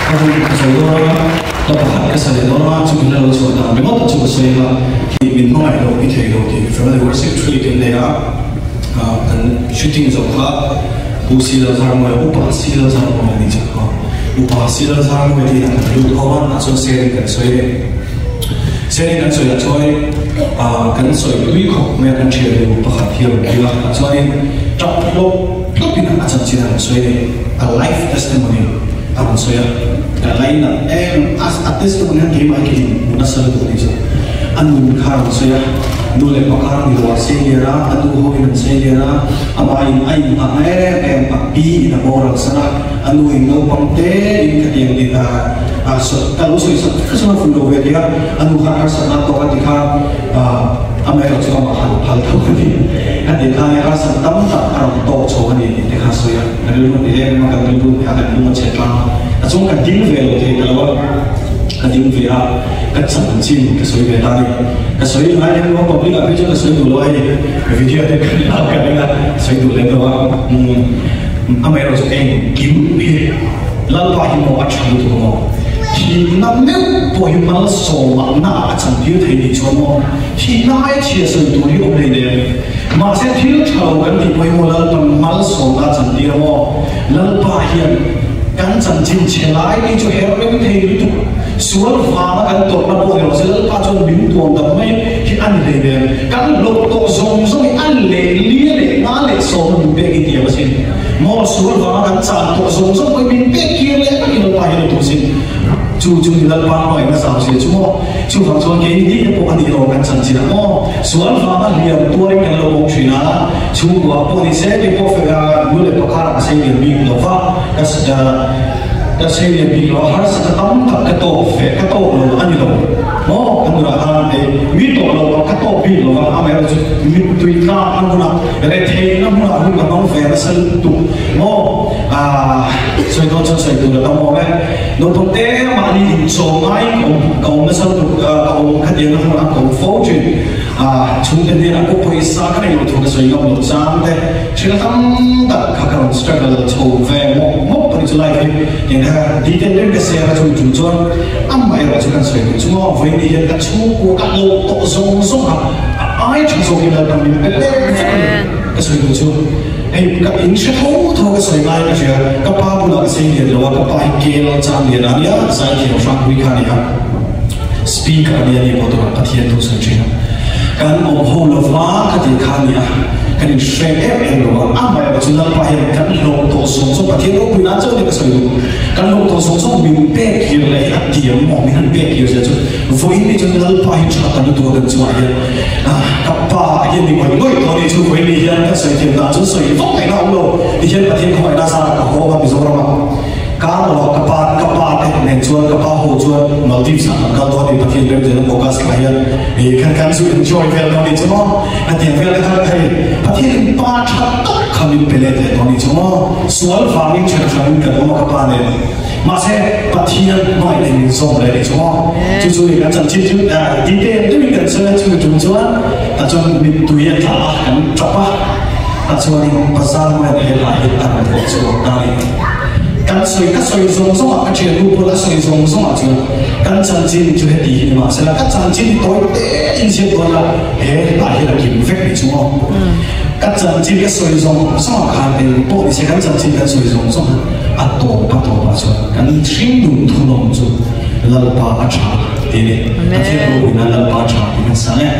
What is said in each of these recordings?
Ka hun ka sawi dawn a, ka pakhat ka sa leh dawn a, chumi hla lo chhuah dan ringawt chu ka sawi a, hi min hmangaih lo i thei lo tih family worship tree kan nei a, kan shooting zawh kha Pu Silalzarmawia, Upa Silalzarmawia a ni chu aw, Upa Silalzarmawia tiin a kan lut ho a, tah chuan sharing kan sawi leh. Sharing kan sawi ah chuan kan sawi tui khawp mai a, kan thian nu pakhat hi a rawn kil a, tah chuanin tap hlawp hlawpin a chanchin a rawn sawi a ni, a life testimony a rawn sawi a, ka lainat em a, a testimony khan keimah hi ka inhmu nasa lutuk a ni chu, a nun kha a rawn sawi a, nu leh pa kha ni lo a sei lian a, a nu ho in an sei lian a, amah in a inngahna em em a pi in a boral san a, a nu in naupang te in khatiang tih a ka lo sawi sak kha chuan a fuh lo ve tih a, a nu khan harsatna a tawk a ti kha amaherawh chu amah han phal tho a ni. Khatiang khan harsat tam tak a rawn tawk chho a ni tih te kha a sawi a, ka rilru a ti em em a, kan rilru a kan lung a chhe tlang a, a chung ka ding ve lo thei ta lo a, ka ding ve a, ka chanchin ka sawi ve ta a ni. Ka sawi ngai lem lo a, public ah phei chuan ka sawi duh lo a hei video te kan lak ka ring a, sawi duh lem lo a. Amaherawh chu engkim hi Lalpa hi maw a tha lutuk maw? Thihna meuh pawh hi malsawmahna ah a chantir thei nih chuan maw thihna ai chhia sawi tur hi awm hlei nem. Mahse thil tha lo kan tih pawh hi maw Lalpan malsawmna a chantir a maw? Lalpa hian kan chanchin chhe lai te chu her reng thei lutuk. Sual vanga kan tawrhna pawh ni rawh se Lalpa chuan min tuam dam mai hi a ni hlei nem. Kan hlawh tawh zawng zawng hi a leh lia leh nga leh sawma min pek hi tiam asin. Maw sual vanga kan chan tawh zawng zawng pawhin min pek kir leh vek in Lalpa hian a duh sin. Chu chu ni Lalpa hmangaihna zau zia chu maw. Chuvang chuan keini ni te pawh a nih lo kan chan chin ah maw. Sual vanga hliam tuarin kan lo awm thin a, chhungkua pawh ni se kei pawh nu leh pakhat ah ka sei lian bik lo va, ka ka sei lian bik lo a, harsatna tam tak ka tawk ve ka tawk lo a ni lo. Maw kan nunah khan hei mi tawh lo ang ka tawk bik lo va, amaherawh chu mittui tlakna hmunah retheihna hmunah hun ka hmang ve nasa lutuk maw aah sawi dawn chuan sawi tur a tam awm e. Naupang te mahni inchawm ngaiin ka awm ka awm nasa lutuk ka awm khatiangna hmunah ka awm fo thin aah chhungte hnenah pawh pawisa ka nei lo thu ka sawi ngam lo chang te thil tam tak kha ka rawn struggle chho ve mawp mawp a ni chu life hi. Engkha detail reng ka share a chung chung chuan amaherawh chu kan sawi duh chu maw vawiin ni hian ka chhungkua ka lo tawh zawng zawng a a ai tha zawkin Lalpan min pe leh vek a ni ka sawi duh chu hei ka in hre tho tho ka sawi ngai ka hria ka pa bulah ka sei lian lo a ka pa hi kel chang lian a nia zaithiam hrang pui kha a ni a speaker a nia ni pawh turah Pathian thu sawi thin a kan awm ho lova ka tih kha a ni a kan in hre em em lo a amaherawh chu Lalpa hian kan hlawh tawh zawng zawng Pathian ropui nan chauh ni ka sawi duh kan hlawh tawh zawng zawng min pek kir leh hi a tiam maw min han pek kir zia chu vawiin ni chuan Lalpa hi tha ta lutuk a kan chungah hian ka pa hian ni ngawih ngawih tawh a ni chu vawiin ni hian ka sawi thiam dan chuan sawi vak ngaihna a awm lo tihian Pathian khawngaihna zarah ka haw a Mizoramah Kar lo ka pa ka pa te nen chuan ka pa ho chuan Maldives ah kan kal dawn a ni Pathian rem zel a August thla hian ih khan kan zu enjoy vel dawn a ni chu maw hetiang vel te khan hei Pathian in pa tha tak kha min pe let leh dawn a ni chu maw sual vangin then hrangin kan awm a ka pa nen mahse Pathian hmangaih nen min zawm leh a ni chu maw chu chu ni kan chanchin chu detail deuhin kan sawi a chumi tum chuan tah chuan mittui a tla a kan tap a tah chuanin bazar hmaiah he hla hi a rawn thawk chhuak ta a ni. Kan sawi ka sawi zawng zawng ah ka thiannu pawl a sawi zawng zawng ah chuan kan chanchin chu heti hi ni mahsela ka chanchin tawi te in ziak dawn a he hnah hian a kim vek ni chung aw. Ka chanchin ka sawi zawng zawng ah khan eng pawh ni se kan chanchin kan sawi zawng zawng a tawp a tawp ah chuan kan hringnun thunawm chu Lalpa a tha ti a ni. Pathian ropuina Lalpa a tha tih kan sang e.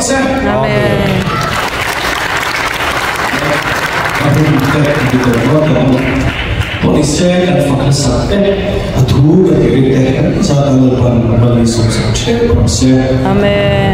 rawh se. Amen. A hun te ti tawh dawn tawh ang. Pawh ni se kan fak hmasa te, a thu kan ti rin te zat a Lalpan mal min sawm sak theuh rawh se. Amen.